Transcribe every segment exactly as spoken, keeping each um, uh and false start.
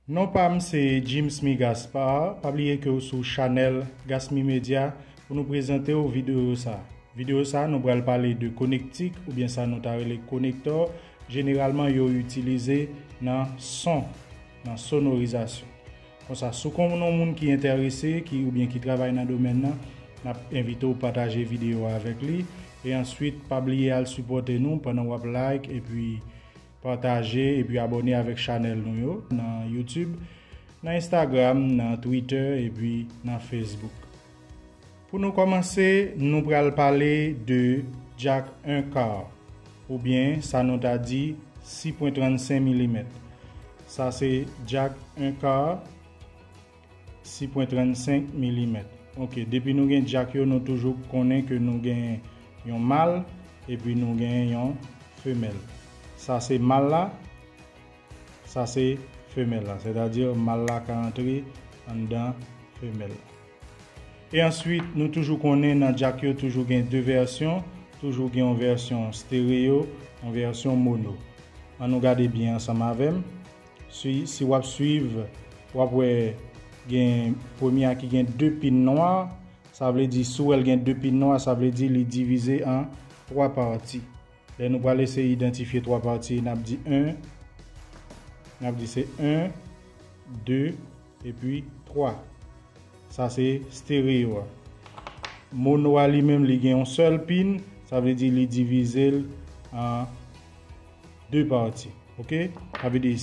Non pa m se Jimsmy Gaspard. Pa bliye ke w sou chanèl Gasmy Media pou nou prezante w videyo sa. Videyo sa, nou pral pale de konektik, oubyen sa nou ta rele konektò. Jeneralman, yo itilize nan son, nan sonorizasyon. Konsa, si w konn yon moun ki enterese, ki, oubyen ki travay nan domèn nan, n ap envite w pataje videyo a avèk li. E answit, pa bliye al sipòte nou pandan w ap like epi pataje epi abòne avèk chanèl nou yo nan YouTube, nan Instagram, nan Twitter epi nan Facebook. Pou nou kòmanse, nou pral pale de jack un quart oubyen sa nou ta di sis pwen trannsenk milimèt. Sa se jack un quart, sis pwen trannsenk milimèt. Ok, depi nou gen jack yo, nou toujou konnen ke nou gen yon mal epi nou gen yon femèl. Sa se mal la, sa se femèl la. Sètadi mal la ka antre anndan femèl la. E answit, nou toujou konnen nan jack yo toujou gen de vèsyon, toujou gen yon vèsyon stereo, yon vèsyon mono. Ann nou gade byen ansanm avè m. Si, si w ap swiv, w ap wè gen premye a ki gen de pin nwa, sa vle di si w wè l gen de pin nwa, sa vle di li divize an twa pati. Lè nou pral eseye idantifye twa pati, n ap di en, n ap di se en, de, epi twa. Sa se stereo a. Mono a li menm, li gen yon sèl pin, sa vle di li divize l an de pati. Ok? Sa vle di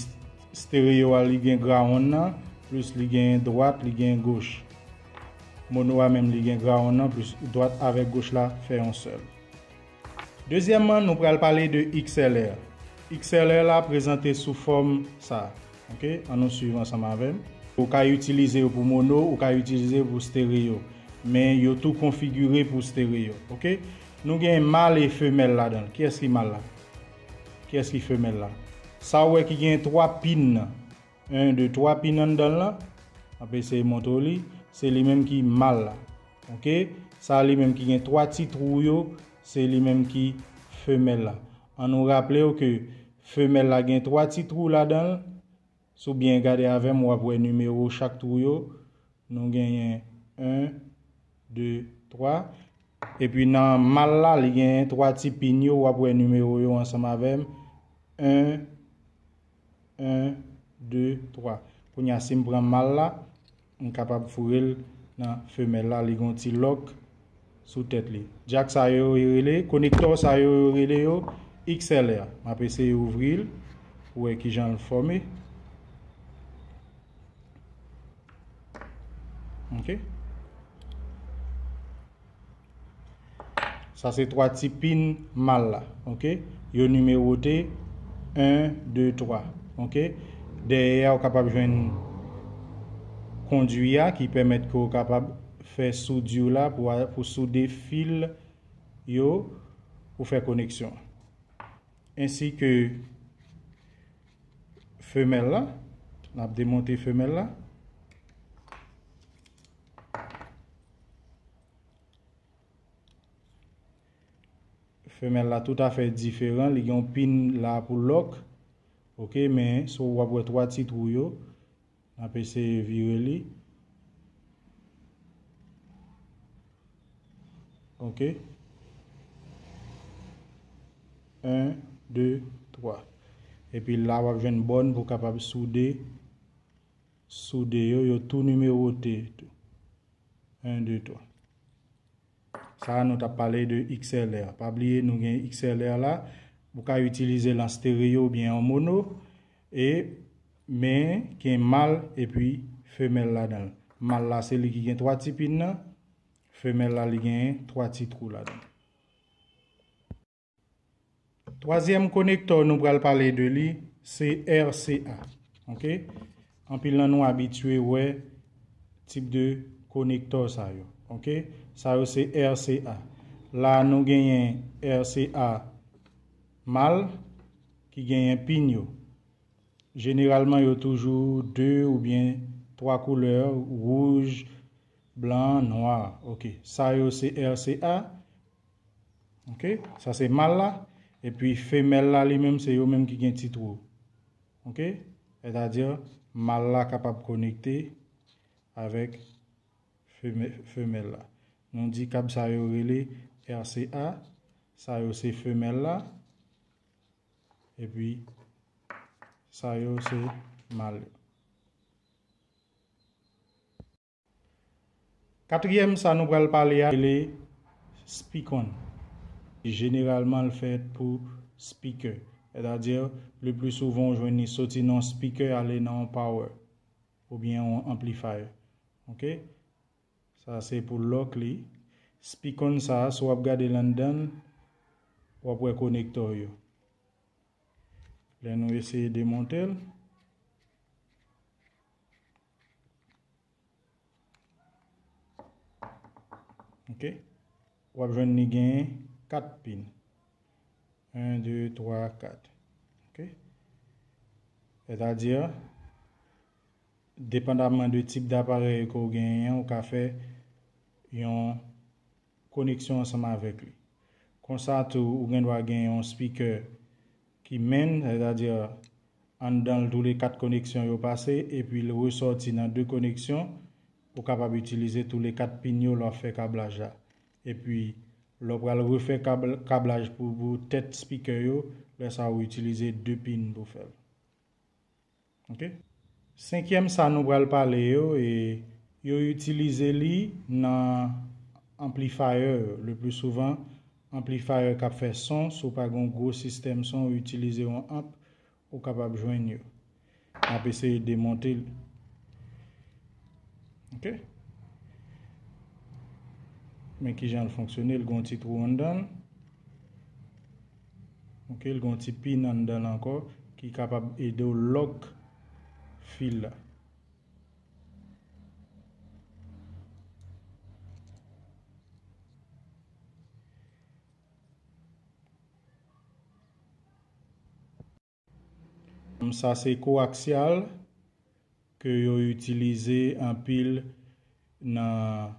stereo a li gen ground nan, plis li gen dwat, li gen goch. Mono a menm li gen ground nan, plis dwat avèk goch la fè yon sèl. Dezyèmman, nou pral pale de X L R. X L R la prezante sou fòm sa. Ok? Ann nou swiv ansanm avè m. Ou ka itilize yo pou mono, ou ka itilize yo pou stereo. Men yo tou konfigire pou stereo. Ok? Nou gen mal e femèl ladan l. Kiyès ki mal la? Kiyès ki femèl la? Sa ou wè ki gen twa pin nan. En, de, twa pin anndan l lan. M ap eseye montre w li. Se li menm ki mal la. Ok? Sa li menm ki gen twa ti twou yo, se li menm ki femèl la. Ann nou raple w ke femèl la gen twa ti twou ladan l. Si w byen gade avè m, w ap wè nimewo chak twou yo. Nou genyen en, de, twa. Epi nan mal la, li genyen twa ti pin yo, w ap wè nimewo yo ansanm avè m. En, en, de, twa. Kounye a, si m pran mal la, m kapab foure l nan femèl la, li gon ti lòk sou tèt li. Jack sa yo, yo rele, konektò sa yo, yo rele yo X L R. M ap eseye ouvri l pou wè kijan l fòme. Ok. Sa se twa ti pin mal la, ok? Yo nimewote en, de, twa, ok? Dèyè a, ou kapab jwenn kondui a ki pèmèt ke w kapab fè soudi w la pou, pou soude fil yo pou fè koneksyon. Ensi ke femèl la, n ap demonte femèl la. Femèl la toutafè diferan, li gen yon pin la pou lòk. Ok, men so w ap wè twa ti twou yo. N ap eseye vire li. Ok. En, de, twa. Epi la w ap jwenn bòn pou kapab soude. Soude yo, yo tou nimewote tou. En, de, twa. Sa a nou t ap pale de X L R. Pa bliye nou gen X L R la, ou ka itilize l an stereo oubyen an mono, e men gen mal epi femèl ladan l. Mal la se li ki gen twa ti pin nan, femèl la li gen twa ti twou ladan l. Twazyèm konektò nou pral pale de li, se R C A. Ok? Anpil nan nou abitye wè tip de konektò sa yo. Ok? Sa yo se R C A. La nou genyen R C A mal ki genyen pin yo. Jeneralman, yo toujou de oubyen twa koulè, wouj, blan, nwa. Ok, sa yo se R C A. Ok, sa se mal la. Epi femèl la, li menm, se yo menm ki gen ti twou. Ok, Sètadi, mal la kapab konekte avèk feme- femèl la. Nou di kab sa yo rele R C A, sa yo se femèl la, epi sa yo se mal yo. Katriyèm sa nou pral pale a, rele speak-on. Jeneralman, l fèt pou speaker. Sètadi, le pli souvan, ou jwenn li soti nan yon speaker, ale nan yon power, oubyen yon amplifier. Oke? Sa se pou lock li. Speak-on sa, si w ap gade l anndan l, w ap wè konektò yo. Lè nou eseye demonte l, oke, w ap jwenn li genyen kat pin. En, de, twa, kat. Oke? Sètadi, depandaman de tip daparèy ke w genyen an, ou ka fè yon koneksyon ansanm avèk li. Konsa tou, ou gen dwa gen yon speaker ki main, sètadi anndan l tou le kat koneksyon yo pase, epi l resòti nan de koneksyon, ou kapab itilize tou le kat pin yo lè w ap fè kablaj la. Epi, lè w pral refè kab- kablaj pou, pou tèt speaker yo, lè sa a ou itilize de pin pou fè l. Oke? Senkyèm sa nou pral pale yo, e yo itilize li nan amplifier yo. Le pli souvan, amplifier k ap fè son, si w pa gen yon gwo sistèm son, ou itilize yon amp, ou kapab jwenn yo. M ap eseye demonte l. Oke? Men kijan l fonksyone, l gen yon ti twou anndan l. Oke, l gen yon ti pin anndan l ankò ki kapab ede w lock fil la. Sa se koaksyal ke yo itilize anpil nan,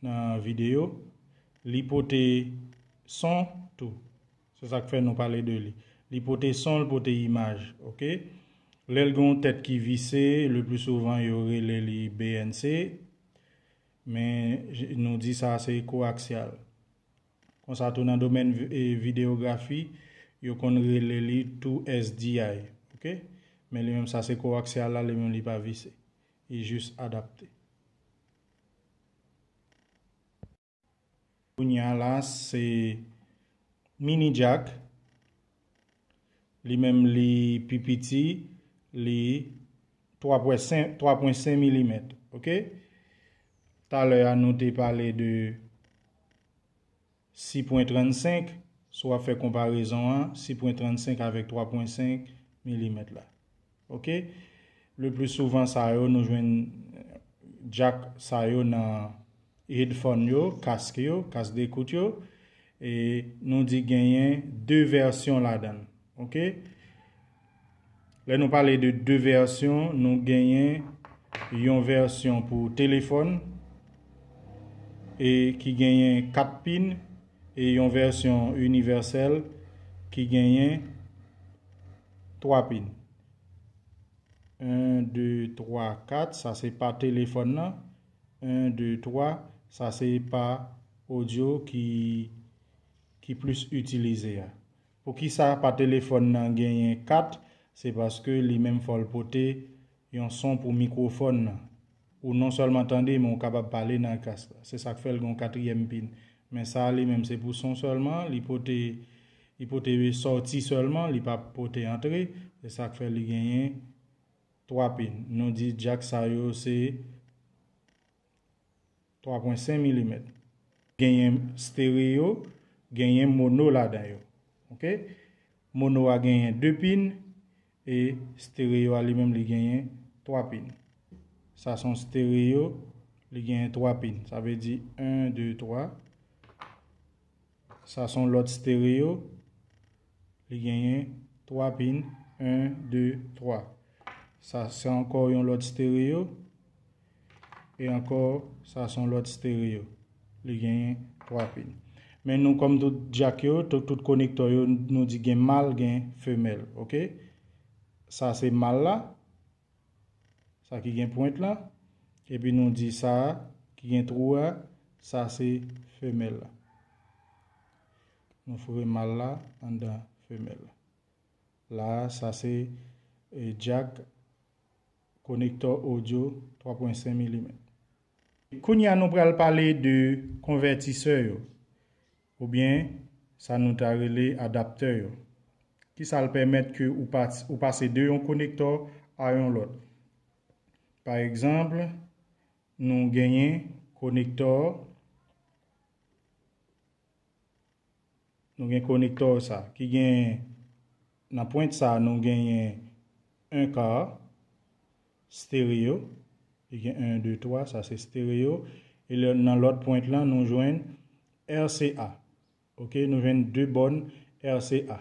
nan videyo. Li pote son tou. Se sa k fè nou pale de li. Li pote son, li pote imaj, oke? Lè l gen yon tèt ki vise, le pli souvan yo rele li B N C, men j- nou di sa se koaksyal. Konsa tou nan domèn vi- e videyografi, yo konn rele li tou S D I, oke? Men li menm sa se koaksyal la, li menm li pa vise. Li jis adapte. Kounye a la, se mini jack. Li menm li pi piti, li twa pwen senk, twa pwen senk milimèt, oke? Talè a, nou te pale de sis pwen trannsenk, si w ap fè konparezon an, sis pwen trannsenk avèk twa pwen senk milimèt la. Oke? Le pli souvan sa yo, nou jwenn jack sa yo nan headphone yo, kask yo, kask dekout yo. E nou di genyen de vèsyon ladan l. Oke? Lè nou pale de de vèsyon, nou genyen yon vèsyon pou telefòn e ki genyen kat pin e yon vèsyon inivèsèl ki genyen twa pin. En, de, twa, kat, sa se pa telefòn nan. En, de, twa, sa se pa odyo ki, ki plis itilize a. Poukisa pa telefòn nan genyen kat? Se paske li menm fò l pote yon son pou mikwofòn nan. Ou non sèlman tande, men ou kapab pale nan kask la. Se sa k fè l gen yon katriyèm pin. Men sa a li menm se pou son sèlman, li pote, li pote sòti sèlman, li pa pote antre. Se sa k fè li genyen twa pin. Nou di jack sa yo se twa pwen senk milimèt. Genyen stereo, genyen mono ladan yo. Oke? Mono a genyen de pin e stereo a li menm li genyen twa pin. Sa se yon stereo, li genyen twa pin. Sa vle di en, de, twa. Sa se yon lòt stereo. Li genyen twa pin. En, de, twa. Sa se ankò yon lòt stereo. E ankò, sa se yon lòt stereo. Li genyen twa pin. Men nou, kòm tout jack yo, tout, tout konektò yo, nou di gen mal, gen femèl. Oke? sa se mal la, sa ki gen pwent lan, epi nou di sa ki gen twou a, sa se femèl la. Nou foure mal la anndan femèl la. La, sa se, e, jack konektò odyo twa pwen senk milimèt. Kounye a, nou pral pale de konvètisè yo, oubyen sa nou ta rele adaptè yo. Kisa l pèmèt ke ou pa-, ou pase de yon konektò a yon lòt? Pa egzanp, nou genyen konektò Nou gen konektò sa, ki gen, nan pwent sa, nou genyen en quart stereo, li gen en, de, twa, sa se stereo, e lè, nan lòt pwent lan, nou jwenn R C A. Ok, nou jwenn de bòn R C A.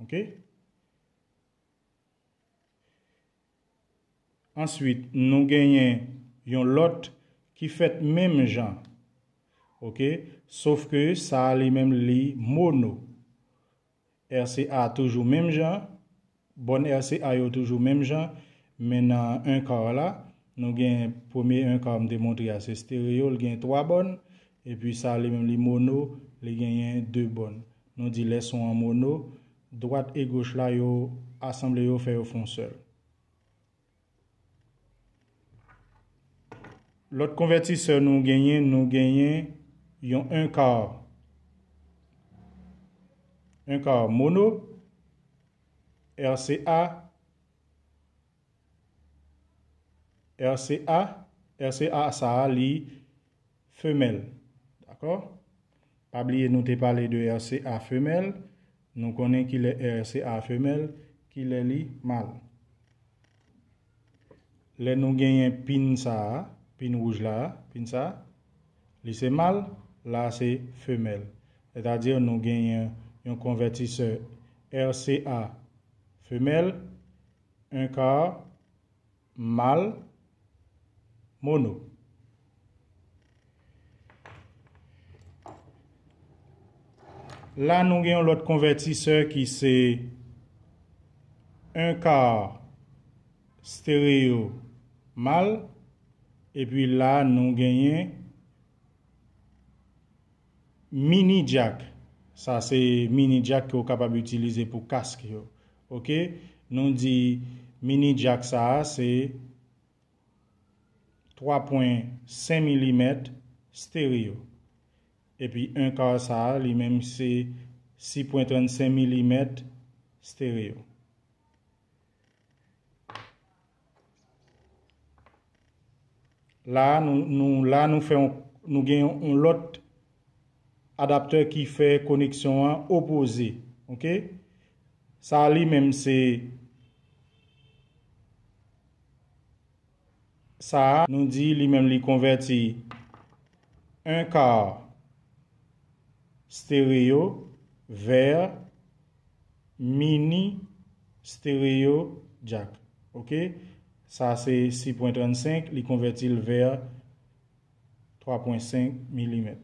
Ok? Answit, nou genyen yon lòt ki fèt menm jan. Ok? Sof ke sa a li menm li mono. R C A toujou menm jan, bòn R C A yo toujou menm jan, men nan en quart la, nou gen premye en quart m te montre a, se stereo, l gen twa bòn, epi sa li menm li mono, li genyen de bòn. Nou di lè son an mono, dwat e goch la yo asanble yo fè yo fè yon sèl. Lòt konvètisè nou genyen, nou genyen yon en quart, en quart mono, R C A, R C A, R C A sa a li femèl. Dakò? Pa bliye nou te pale de R C A femèl. Nou konnen kilè R C A femèl, kilè li mal. Lè nou genyen pin sa a, pin wouj la a, pin sa a, li se mal, la a se femèl. Sètadi nou genyen yon konvètisè R C A femèl, en quart mal, mono. La nou gen yon lòt konvètisè ki se en quart stereo mal, epi la nou genyen mini jack. Sa se mini jack ke w kapab itilize pou kask yo. Ok? Nou di mini jack sa a se twa pwen senk milimèt stereo. Epi en quart sa a, li menm se sis pwen trannsenk milimèt stereo. La, nou, nou, la, nou fè yon, nou gen yon, yon lòt adaptè ki fè koneksyon an opoze. Ok? Sa a li menm se, sa a, nou di li menm li konvèti en quart stereo vè mini stereo jack. Ok? Sa se sis pwen trannsenk, li konvèti l vè twa pwen senk milimèt.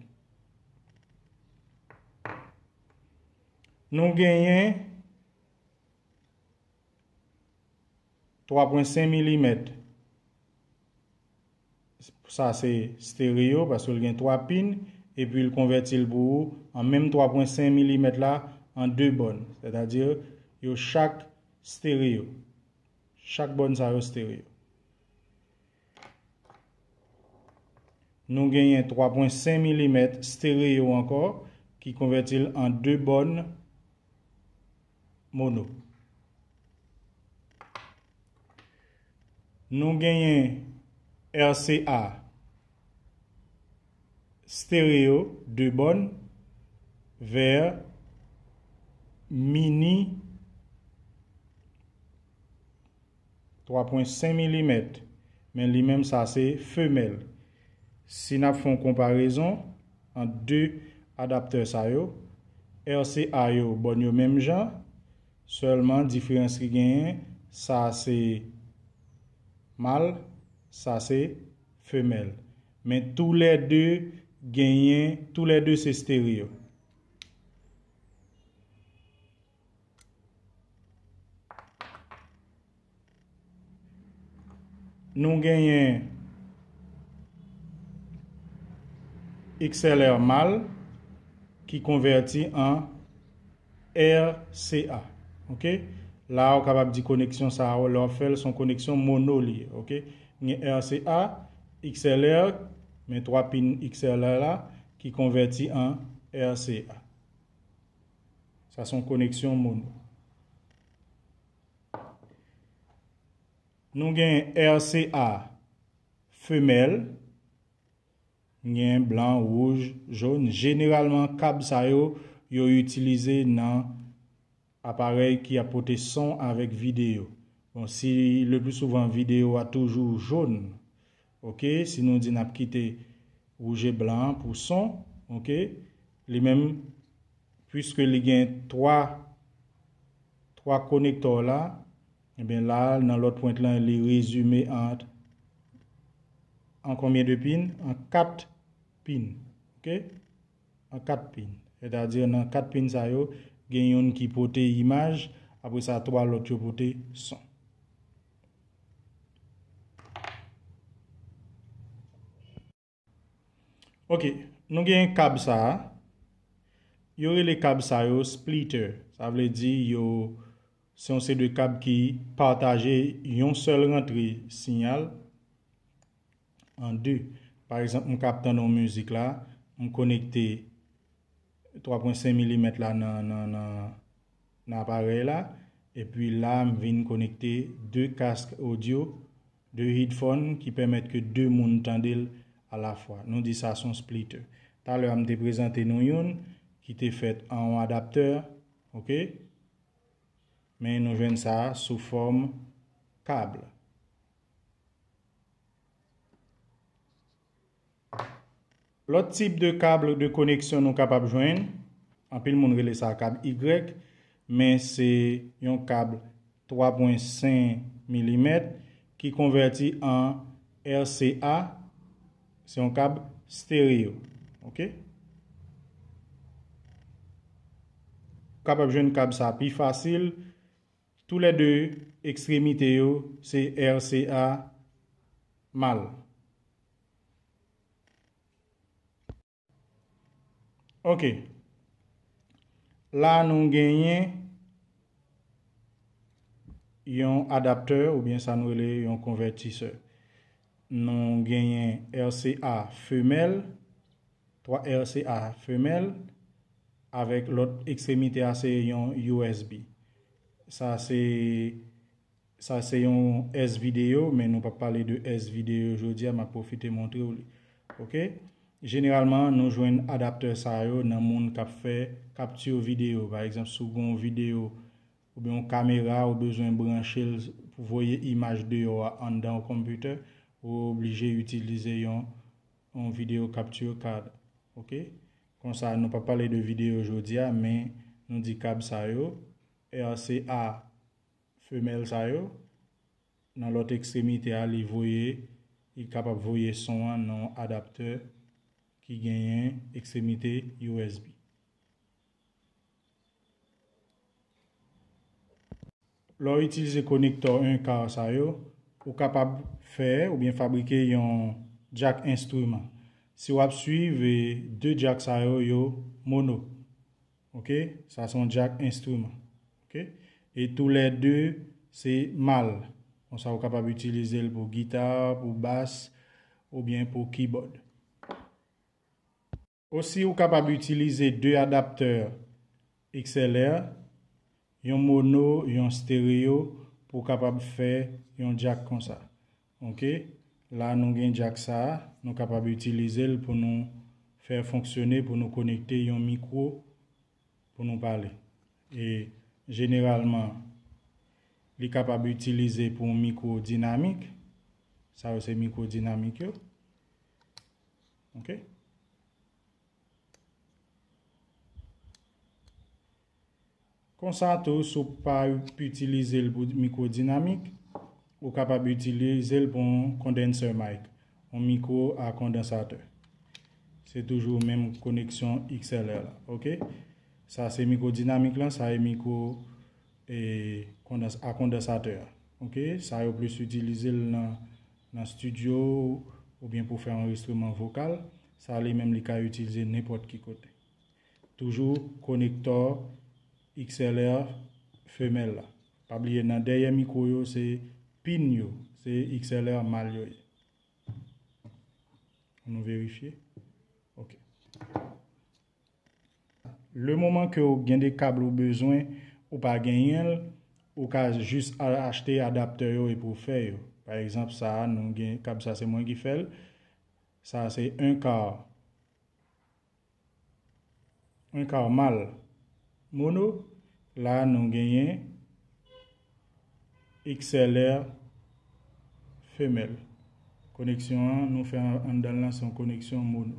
Nou genyen twa pwen senk milimèt. Sa se stereo, paske l gen twa pin, epi l konvèti l pou ou an menm twa pwen senk milimèt la an de bòn. Sètadi, yo chak stereo. Chak bòn sa yo stereo. Nou genyen twa pwen senk milimèt stereo ankò, ki konvèti l an de bòn mono. Nou genyen R C A stereo de bòn vè mini twa pwen senk milimèt, men li menm sa se femèl. Si n ap fè yon konparezon ant de adaptè sa yo, R C A yo bòn yo menm jan, sèlman diferans ki genyen, sa se mal, sa se femèl. Men toulède genyen, toulède se stereo. Nou genyen X L R mal ki konvèti an R C A. Oke? La, ou kapab di koneksyon sa a, lè w ap fè l, se yon koneksyon mono li ye. Oke? Gen R C A, X L R, men twa pin X L R la ki konvèti an R C A. Sa se yon koneksyon mono. Nou gen R C A femèl, gen blan, wouj, jòn. Jeneralman, kab sa yo, yo itilize nan aparèy ki ap pote son avèk videyo. Bon, si le plus souvent videyo a toujou jòn, oke, si nou di n ap kite wouj e blan an pou son, oke, li menm, piske li gen twa, twa konektò la, ebyen la, nan lòt pwent lan, li rezime an, an konbyen de pin? An kat pin. Oke? An kat pin. Sètadi, nan kat pin sa yo, gen youn ki pote imaj, apre sa, twa lòt yo pote son. Oke, nou gen kab sa a. Yo rele kab sa yo splitter. Sa vle di yo se yon seri de kab ki pataje yon sèl rantre siyal an de. Pa egzanp, m k ap tande yon mizik la, m konekte twa pwen senk milimèt la nan, nan, nan, nan aparèy la, epi la, m vin konekte de kask odyo, de headphone ki pèmèt ke de moun tande l alafwa. Nou di sa se yon splitter. Talè a, m te prezante nou youn ki te fèt an yon adaptè, oke? Men nou jwenn sa sou fòm kab. Lòt tip de kab de koneksyon nou kapab jwenn, anpil moun rele sa kab Y, men se yon kab twa pwen senk milimèt ki konvèti an R C A, se yon kab stereo. Oke? Ou kapab jwenn kab sa pi fasil. Toulède ekstremite yo se R C A mal. Oke. La nou genyen yon adaptè oubyen sa nou rele yon konvètisè. Nou genyen R C A femèl, twa R C A femèl, avèk lòt ekstremite a se yon U S B. Sa se, sa se yon S-video, men nou p ap pale de S-video jodi a, m ap pwofite montre w li. Oke? Jeneralman, nou jwenn adaptè sa yo nan moun k ap fè kapti videyo. Pa egzanp, si w gen yon videyo oubyen yon kamera, ou bezwen branche l pou voye imaj deyò a anndan yon konpitè, ou oblije itilize yon, yon video capture card. Oke? Konsa, nou p ap pale de videyo jodi a, men nou di kab sa yo, R C A femèl sa yo, nan lòt ekstremite a, li voye, li kapab voye son an nan yon adaptè ki genyen ekstremite U S B. Lè w itilize konektò en quart sa yo, ou kapab fè oubyen fabrike yon jack enstriman. Si w ap swiv, e, de jack sa yo, yo mono. Oke? Sa se yon jack enstriman. Oke? E toulède se mal. Konsa, ou kapab itilize l pou gita, pou bas, oubyen pou keyboard. Osi, ou kapab itilize de adaptè X L R, yon mono, yon stereo, pou w kapab fè yon jack konsa. Oke? La, nou gen jack sa a, nou kapab itilize l pou nou fè fonksyone, pou nou konekte yon mikwo, pou nou pale. E jeneralman, li kapab itilize pou yon mikwo dinamik. Sa yo se mikwo dinamik yo. Oke? Konsa tou, si w pa itilize l pou mikwo dinamik, ou kapab itilize l pou yon condenser mic, yon mikwo a kondansatè. Se toujou menm koneksyon X L R la, oke? Sa se mikwo dinamik lan, sa e mikwo, e, kondans-, a kondansatè a, oke? Sa yo plis itilize l nan nan estidyo oubyen pou fè anrejistreman vokal, sa li menm li ka itilize nenpòt ki kote. Toujou konektò X L R femèl la. Pa bliye nan dèyè mikwo yo se pin yo, se X L R mal yo ye. Nou verifye. Ok. Le moman ke w gen de kab ou bezwen, ou pa genyen l, ou ka jis al achte adaptè yo epi w fè yo. Pa egzanp, sa a, nou gen kab sa se mwen ki fè l. Sa a se un quart. Un quart mal. Mono, la nou genyen X L R femèl. Koneksyon an nou fè an- anndan l lan se yon koneksyon mono.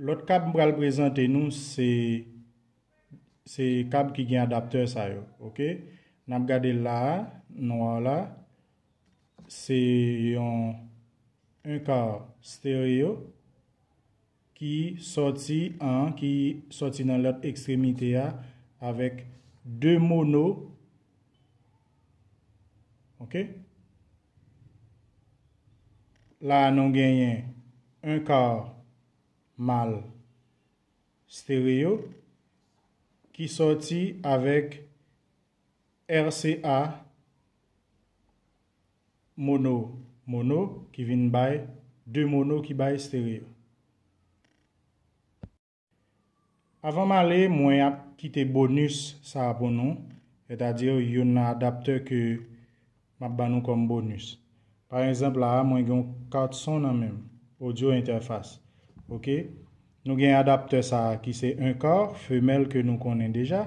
Lòt kab m pral prezante nou se se kab ki gen adaptè sa yo, ok? N ap gade la a, nwa la, se yon un quart stereo ki sòti an, ki sòti nan lòt ekstremite a avèk de mono, ok? La a nou genyen un quart mal stereo ki sòti avèk R C A mono, mono ki vin bay de mono ki bay stereo. Avan m ale, mwen ap kite bonis sa a pou nou, sètadi youn nan adaptè ke m ap ban nou kòm bonis. Pa egzanp, la a, mwen gen yon kat son nan men m, audio interface. Ok? Nou gen adaptè sa a ki se un quart femèl ke nou konnen deja.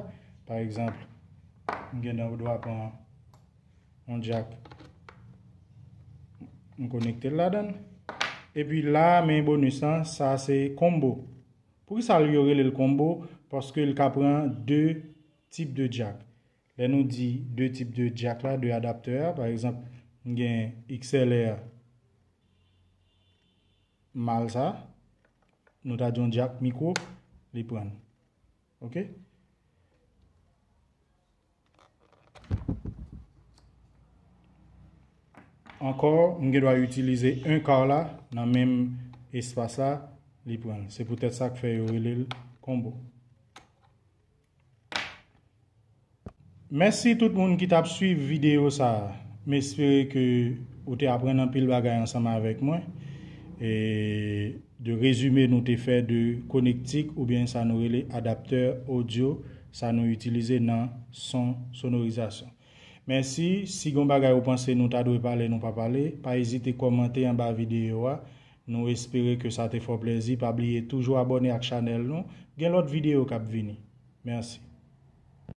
Pa egzanp, m gen dwa pran yon jack, m konekte l ladan l. Epi la, men bonis lan, sa se combo. Poukisa yo rele l combo? Paske l ka pran de tip de jack. Lè nou di de tip de jack la, de adaptè a, pa egzanp, m gen X L R mal sa, nou ta di yon jack mikwo, li pran l. Ok? Ankò, m gen dwa itilize un quart la nan menm espas la, li pran l. Se poutèt sa k fè yo rele l combo. Mèsi tout moun ki t ap swiv videyo sa a. M espere ke ou te aprann anpil bagay ansanm avèk mwen. E de rezime nou te fè de konektik oubyen sa nou rele adaptè odyo, sa nou itilize nan son sonorizasyon. Mèsi. Si gen bagay ou panse nou ta dwe pale, nou pa pale, pa ezite kòmante anba videyo a. Nou espere ke sa te fè w plezi. Pa bliye toujou abòne ak chanèl nou. Gen lòt videyo k ap vini. Mèsi.